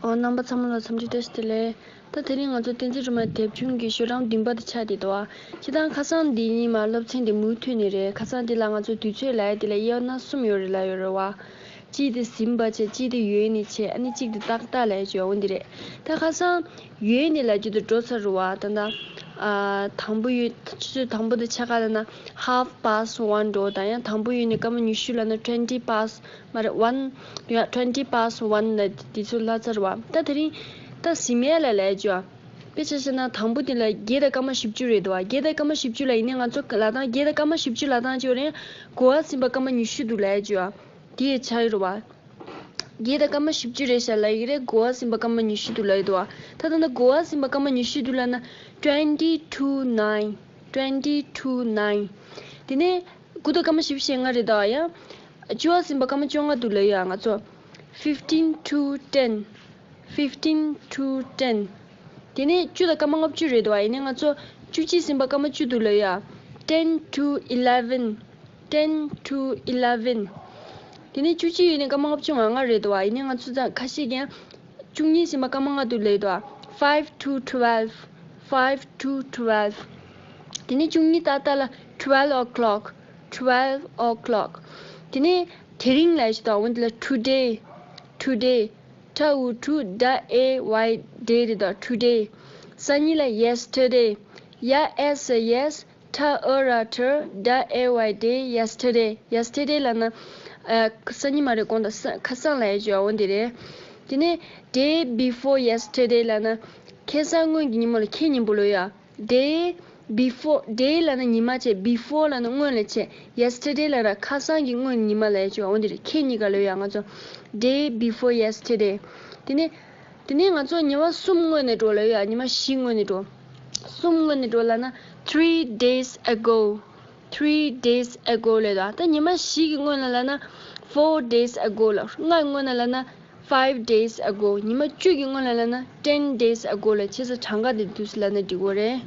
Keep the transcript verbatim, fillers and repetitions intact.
ཨོ། རྣམ་པ་ཚང་མ་ལ་འཚམས་འདྲི་བཀྲ་ཤིས་བདེ་ལེགས། ད་དེ་རིང་ང་ཚོ་བསྟན་འཛིན་སྒྲོལ་མ་དེབ་ཆུང་གི་ཤོག་གྲངས་བདུན་པ་དེ་ཆགས་བསྡད་འདུག་ཨ། སྤྱིར་བཏང་ཁ་སང་འདི་ཉིན་མ་སློབ་ཚན་དེ་མུ་མཐུད་ནས་རེད། ཁ་སང་འདི་ལ་ང་ཚོ་དུས་ཚོད་ལབ་ཡ་དེ་ལ་དབྱེ་བ་སྣ་གསུམ་ཡོད་རེད་ལབ་ཡོད་རེད་བ། གཅིག་དེ་ཟིན་པ་བྱས། གཅིག་དེ་ཡོལ་ནས་བྱས། ཨ་ནི་གཅིག་དེ་ཏག་ཏག་ལབ་ཡ་ཅིག་ཡོད། འོ་འདི་རེད། ད་ཁ་སང་ཡོལ་ནས་ལབ་རྒྱུ་དེ་འགྲོ་ཚར་རེད་བ། ད་ད་ཨ་དང་པོ་ཡོལ། ཆུ་ཚོད་དང་པོ་དེ་ཆ་ག་ལབ་ན་half past one འགྲོ། ད་ཡང་དང་པོ་ཡོལ་ནས་སྐར་མ་ཉི་ཤུ་ལབ་ན་twenty past མ་རེད། one ཡ། twenty past one ལ་དུས་ཚོད་ལྷག་ཚར་བ། ད་དེ་རིང་ད་ཟིན་མེད་ལ་ལབ་བྱུང་བ། དཔེ་ཆ་བཞག་ན་དང་པོ་དེ་ལ་བརྒྱད་དང་སྐར་མ་བཞི་བཅུ་རེད་འདུག་བ། བརྒྱད་དང་སྐར་མ་བཞི་བཅུ་ལ་ཡིན་ནའི་ང་ཚོ་ལབ་སྟངས་བརྒྱད་དང་སྐར་མ་བཞི་བཅུ་ལབ་སྟངས་ཅིག་ཡོད་རེད། གོ་བ་ཟིན་པ་སྐར་མ་ཉི་ཤུ་འདུག་ལབ་བྱུང་བ། དེ་ཡི་ཆ་ཡོད་རེད་བ། བརྒྱད་དང་སྐར་མ་བཞི་བཅུ་རེད་ཤག་ལབ་ཡི་རེད། གོ་བ་ཟིན་པ་སྐར་མ་ཉི་ཤུ་འདུག་ལབ་ཡི་འདུག་བ། ད་ད་ལྟ་གོ་བ་ཟིན་པ་སྐར་མ་ཉི་ཤུ་འདུག་ལབ་ན་twenty to nine twenty to nine། དེ་ནས་དགུ་དང་སྐར་མ་བཞི་བཅུ་ཞེ་ལྔ་རེད་ད། ཡང་བཅུ་བ་ཟིན་པ་སྐར་མ་བཅོ་ལྔ་འདུག་ལབ་ཡ། ང་ཚོ་fifteen to ten fifteen to ten། དེ་ནས་བཅུ་དང་སྐར་མ་ལྔ་བཅུ་རེད་ད། ཡིན་ནའི་ང་ཚོ་བཅུ་གཅིག་ཟིན་པ་སྐར་མ་བཅུ་འདུག་ལབ་ཡ། ten to eleven ten to eleven། དེ་ནས་བཅུ་གཅིག་ཡོལ་ནས་སྐར་མ་ལྔ་བཅུ་ང་ལྔ་རེད་ད། ཡིན་ནའི་ང་ཚོ་ད་ཁ་ཤས་ཀྱིས་བཅུ་གཉིས་ཟིན་པ་སྐར་མ་ལྔ་འདུག་ལབ་ཡོད་ད། five to twelve five to twelve། དེ་ནས་བཅུ་གཉིས་ཏག་ཏག་ལ་twelve o'clock twelve o'clock། དེ་ནས་དེ་རིང་ལབ་ཡ་ཅིག་ད། འོ་འདི་ལ་today today། ཁྲ་འུ་ཁྲུ་ད་ཨེ་ཝའི་day རེད་ད། today། སང་ཉིན་ལ་yesterday། ཡ་ཨེ་ས་yes། ཁྲ་འུ་ར་ཁྲུ་ད་ཨེ་ཝའི་day yesterday། yesterday ལབ་ན་ཨ་སང་ཉིན་མ་རེད། དགོངས་དག་ས་ཁ་སང་ལབ་ཡ་ཅིག་ཡོད། འོ་འདི་རེད། དེ་ནས་day before yesterday ལབ་ན་ཁ་སང་སྔོན་གྱི་ཉིན་མོ་ལ་ཁེ་ཉིན་པོ་ལབ་ཡ། day before day ལབ་ན་ཉི་མ་བྱས། before ལབ་ན་སྔོན་ལ་བྱས། yesterday ལབ་ན་ཁ་སང་གི་སྔོན་ཉི་མ་ལབ་ཡ་ཅིག་ཡོད། འོ་འདི་རེད། ཁེ་གཉིས་ཀ་ལབ་ཡ། ང་ཚོ་day before yesterday། དེ་ནས་དེ་ནས་ང་ཚོ་ཉི་མ་གསུམ་སྔོན་ནས་འགྲོ་ལབ་ཡ། ཉི་མ་བཞི་སྔོན་ནས་འགྲོ། གསུམ་སྔོན་ནས་འགྲོ་ལབ་ན་three days ago three days ago ལབ་ད། ད་ཉི་མ་བཞི་གི་སྔོན་ལ་ལབ་ན་four days ago ལབ། ལྔ་སྔོན་ལ་ལབ་ན་five days ago། ཉི་མ་བཅུ་གི་སྔོན་ལ་ལབ་ན་ten days ago ལབ། བྱས་ཙང་གྲངས་ཀ་དེ་འདུག་སེ་ལབ་ན་འགྲིག་གི་རེད།